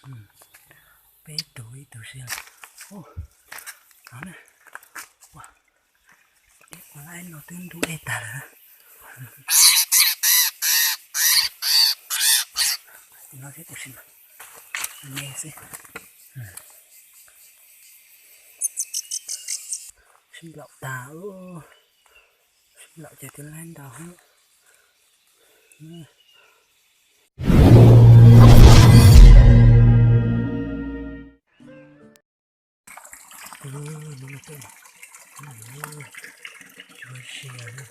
Peb tug ib tug si. Ua, no na. Ua, ib qho laib no twb ntub dej tag lawm na. No thiab tiam sis me xwb. Sib nplaum tag, sib nplaum ces twb laib ntau. Cuab zias na.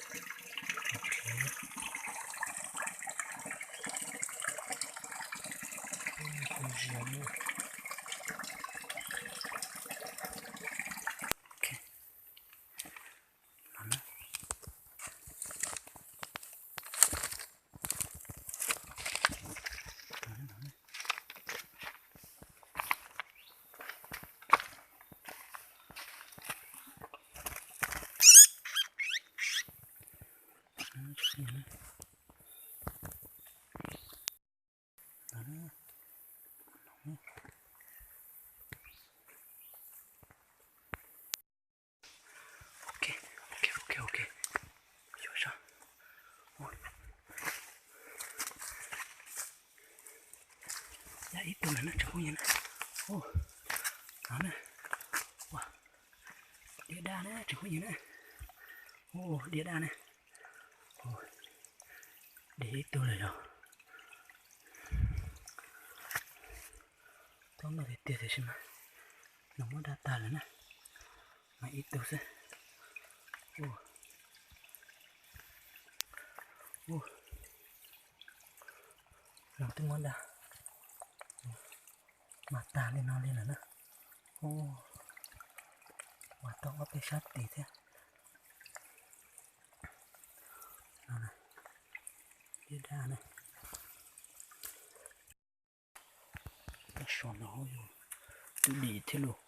Cuab zias na. Ok, ok, ok, ok. Yuav sab. Ua, yog ib tug lawm na tsoom phooj ywg na. Ua, no na. Ua, diav daj na tsoom phooj ywg na. Ua, diav daj na. Ua, diav ib tug lawm yog. Tau no tiag tiag tiam sis mas nws muab daj tag lawm na. Mas ib tug xwb. Ua, ua, no twb muab daj mas tag li no li lawm na. Ua, mas tau ob peb sab tis thiab. No na, diav daj na. Tab sis no yog twb dim thiab lauj,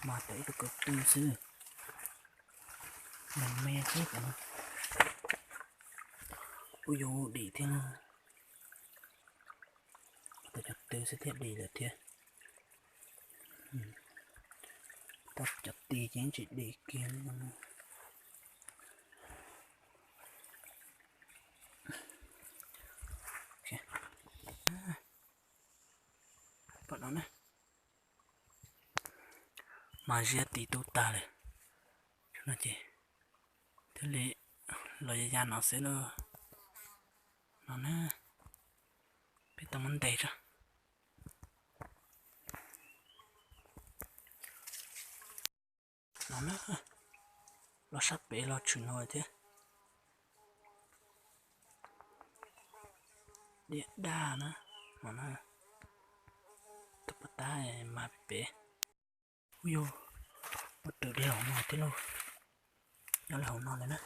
mas tau ib tug ko tw xwb, me me xwb tam no. Kuj yog dim thiab na, tau cov tw xwb thiaj dim lawm thiab. Tau cov tis ces tsis dim kiag li no. Pom no na, mas ziab tis tu tag lawm, no ces thiaj li los ya ya no xwb lauj. No na, peb tau muab ntes tso. No na, los sab pem los tshwm no thiab. Diav daj na, no na, tus pov tab mas pem. Ub yog, ua raws diav hauv no thiab lauj, nyob li hauv no lawm na.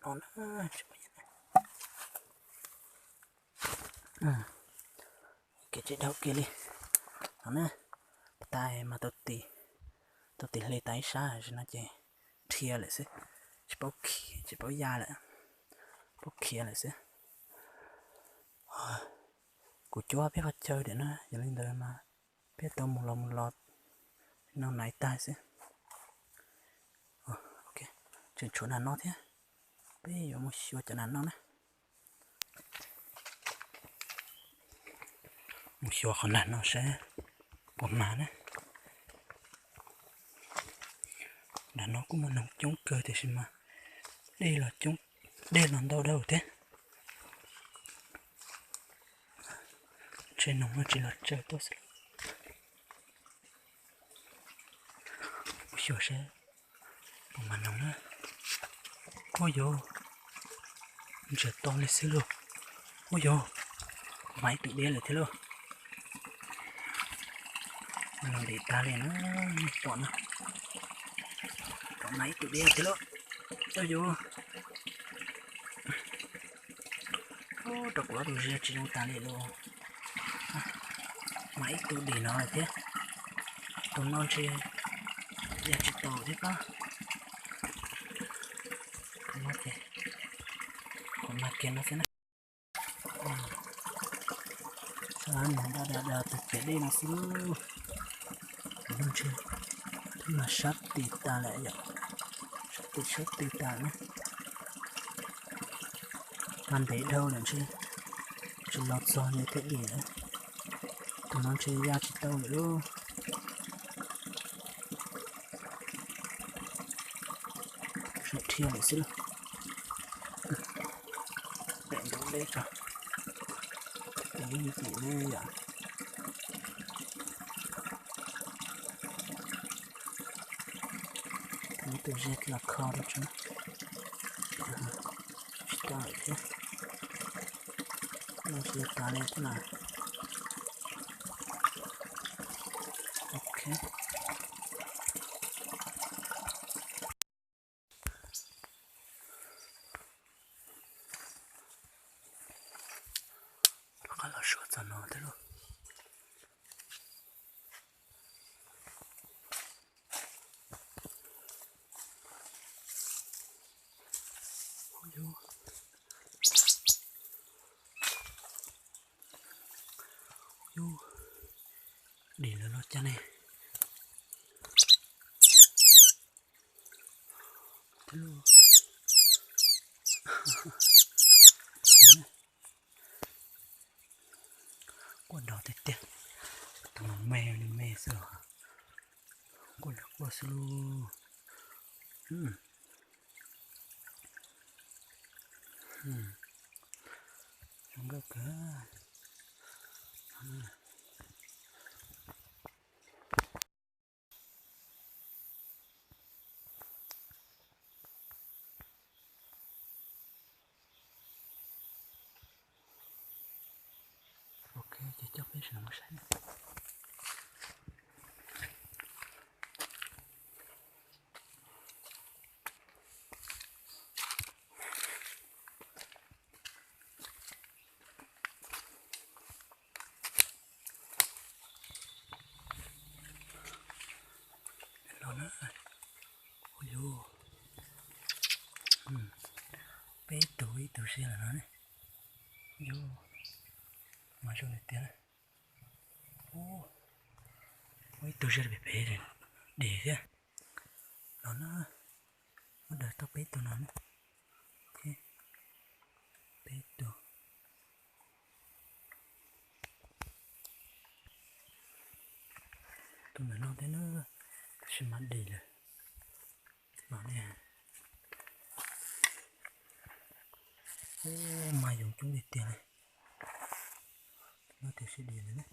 No na, kev tseem dhau kiag li. No na, pov tab mas tau tis, tau tis hle tas ib sab no ces dhia lawm xwb, tsis paub khiav, tsis paub ya lawm, paub khiav lawm xwb. Kuv cuab peb qhov chaw tiam na, yog li ntawd mas peb tau mus los mus los no naiv tag xwb. Tseem tshuav nas no thiab, peb yuav mus xyuas cov nas no na. Mus xyuas qhov nas no saib puas mas na. Nas no kuj muaj noog coob kawg tiam sis mas dej los coob, dej los ntau dhau thiab. Ntshe noog no tsis los tsawg tuaj xwb. Mus xyuas saib puas mas noog na. Ub yog, ntsiag to li xwb lauj. Ub yog, mas ib tug diab lawm thiab lauj. Mas noog dim tag li na, pom na. Pom mas ib tug diab thiab lauj. Ub yog, rau kuv ob tug ziab tsis zoo tas li lauj. Mas ib tug dim no lawm thiab. Tus no ntshe ya tsis tau thiab pob. Tus no ces qhov mas kiag no xwb na. Nws da da da tus ciav dej no xwb. Tus no ntshe twb mas sab ti tas lawm yom, sab ti sab ti tas na. Mas ntev dhau lawm ntshe tsis los txog nws thiaj dim lawm. Tus no ntshe ya tsis tau lawm lauj. Saib dhia lawm xwb lauj. Pem ntug deb tso, pem ib tim ne yom. Muab tus ze los kho rau tso, tsis tau lawm thiab. Noj tsis tas li thiab na. Ok. Rov qab los suav txog no thiab lauj. Yus, dim lawm los cas ne. Thiab lauj. Quaj nrov tiag tiag. Tus me me xwb os. Quaj lawm quaj xwb lauj. Zoo nkauj kawg. Ok, ces coj peb sawv daws mus saib. Los na. Ua yus, peb tug ib tug ze lawm no ne. Yus, mas zoo li tiag. Ua ib tug ze pem pem, dim thiab. Los na, muab daws tau peb tug no na. Peb tug. Tus ntawm no thiab na, tab sis mas dim lawm. Los ne, mas yoov coob tiag tiag li. No tiam sis dim lawm na.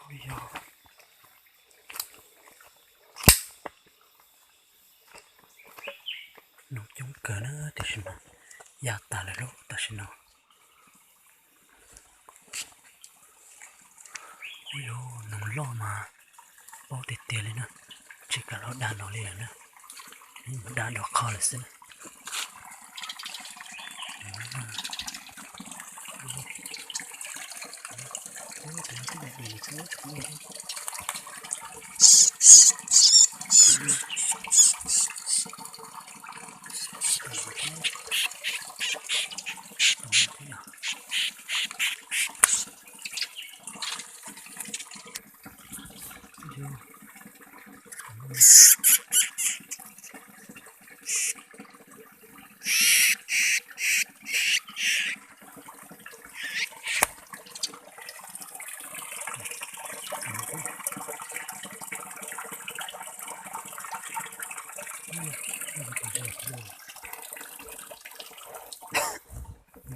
Yog, noog coob kawg na, tam sim no ya tas lawm lauj tam sim no. Ub, yog noog loj mas paub tiag tiag li na, tsis kam los dag no li lawm na, dag dua qho lawm xwb na.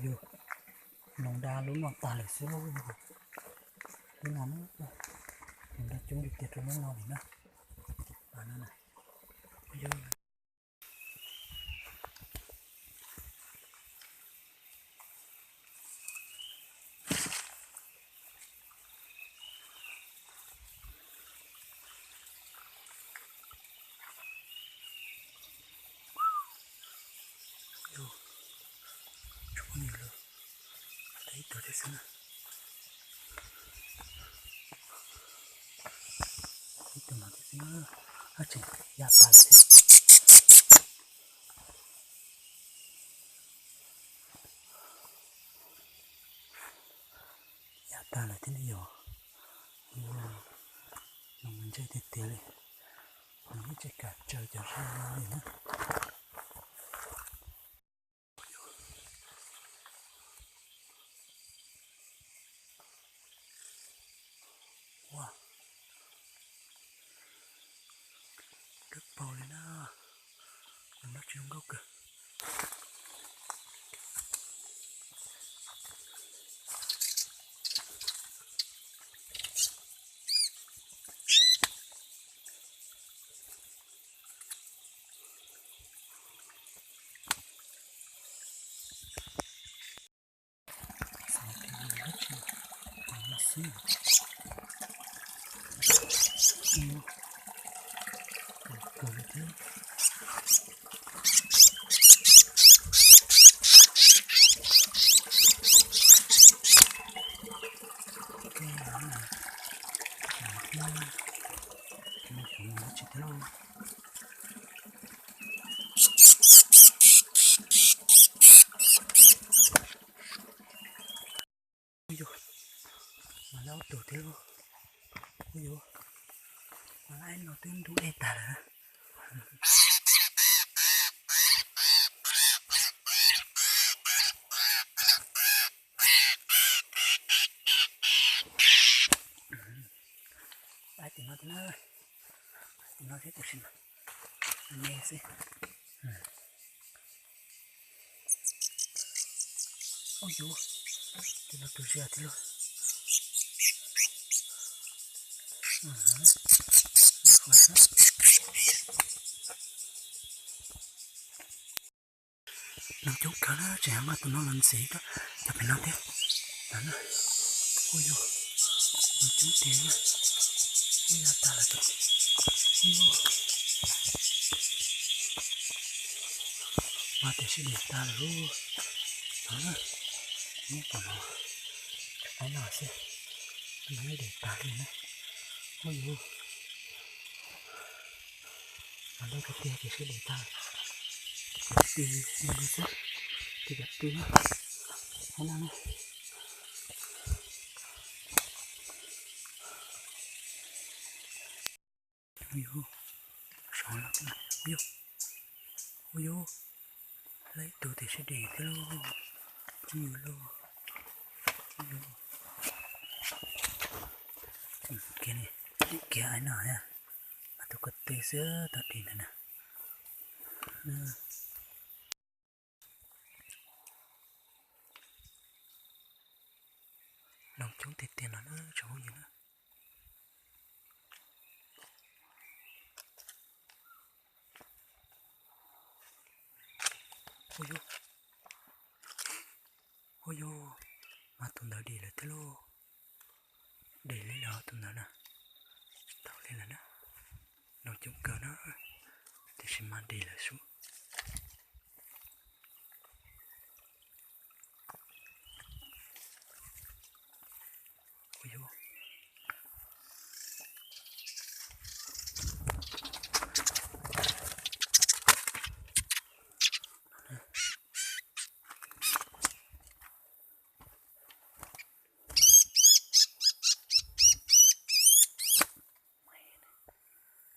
Yog, noog dab lub no tag lawm xwb. Lub no na, noog dab coob li tiag rau lub no li na. Yog, tshuav phooj ywg lawm, ib tug thiab xwb na. Ib tug no thiab xwb na, ab tseem ya tas lawm thiab. Ya tas lawm thiab ne yog. Noog mas ntse tiag tiag li, noog yeej tsis kam tsaws cov zaj no li na. Ua, dawb paug li na, noog dab tsi zoo nkauj kawg. Ub yus, mas lawv ob tug thiab lauj. Ub yus, mas lawv no twb ntub dej tag lawm. Tim no thiab na, tim no thiab tiam sis mas me xwb. Ub yus, tim no tus zia thiab lauj. Noog coob kawg na, tseem muaj tus no los ntxiv cov pem no thiab. Ub yus, noog coob tiag na. Ub yus, tas lawm tus. Ub yus, mas tiam sis dim tas lawm lauj. Muab tom no, tshuav qab no xwb, no dim tas li na. Ub yus, mas lawv tiag tiag tiam sis dim tas. Tis xwb, tis cov tis na, qab no na. Ub yus, sov los, ub yus, ub yus, lawv ib tug tiam sis dim thiab lauj, phooj ywg lauj, ub yus. Kiag li, dim kiag ai no thiab, mas tus ko tw xwb tau dim ntawd na. Noog coob tiag tiag no na tsoom phooj ywg na. Lauj, dim li los tus ntawd na, tsis tau li lawm na, no coob kawg na, tiam sis mas dim lawm xwb.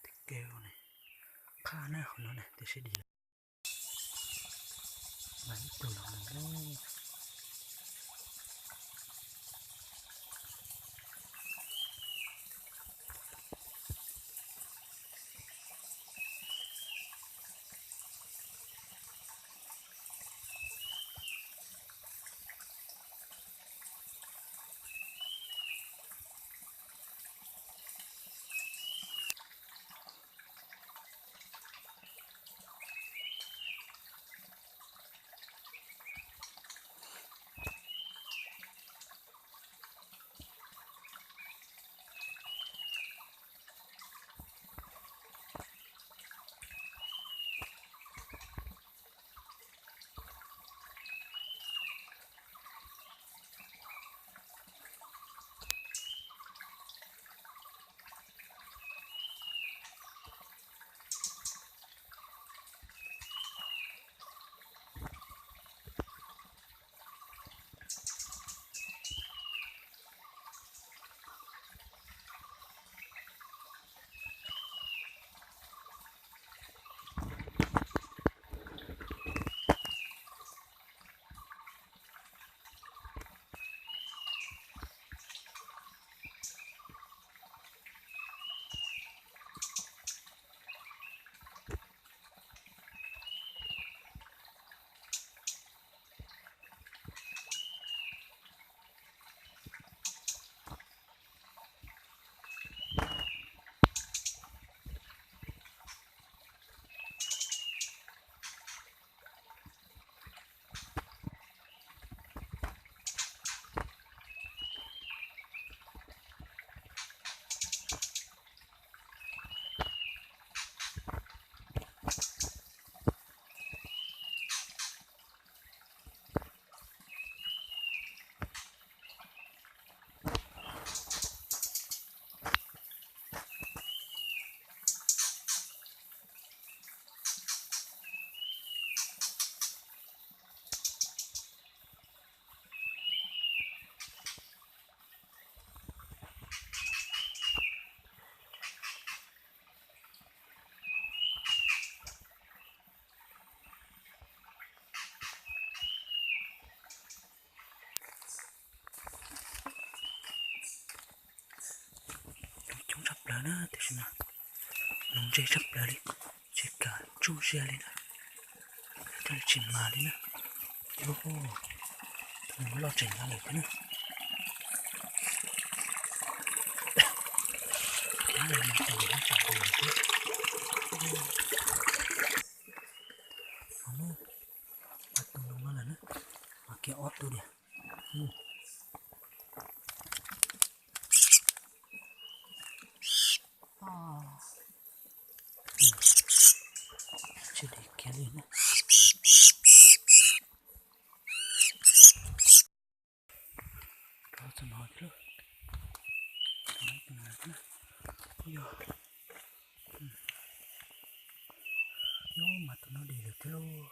Tej kev ne, qab na qhov no na tiam sis dim lawm. Mas ib tug no na. Coob tshaj plaws na tiam sis mas noog ntse tshaj plaws li, tsis kam tsuj sia li na, thiaj li tsis mas li na. Tus no loj tseem los lawm thiab na. Tus no mas tus no loj tseem los lawm thiab. Mas tus no lawm na, mas kiag ob tug diam. Tsis dim kiag li na. Rov txog no thiab lauj. Yog, yog mas tus no dim lawm thiab lauj.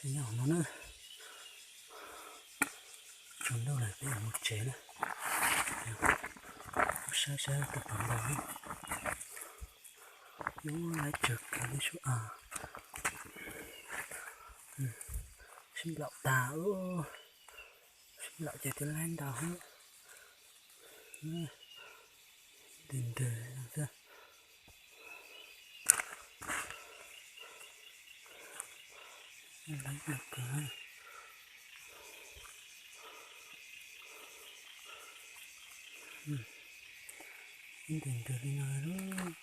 Nyob no na, tsaus ntuj lawm peb yuav mus tsev na. Saib saib tus pom nkaus na. Lub laib tsawg kawg li sub. Sib nplaum tag, sib nplaum ces twb laib ntau. Ntws ntws xwb. Laib ntau kawg. Ntws ntws li no lub.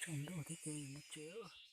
Tsaus ntuj thiab ces mus tsev.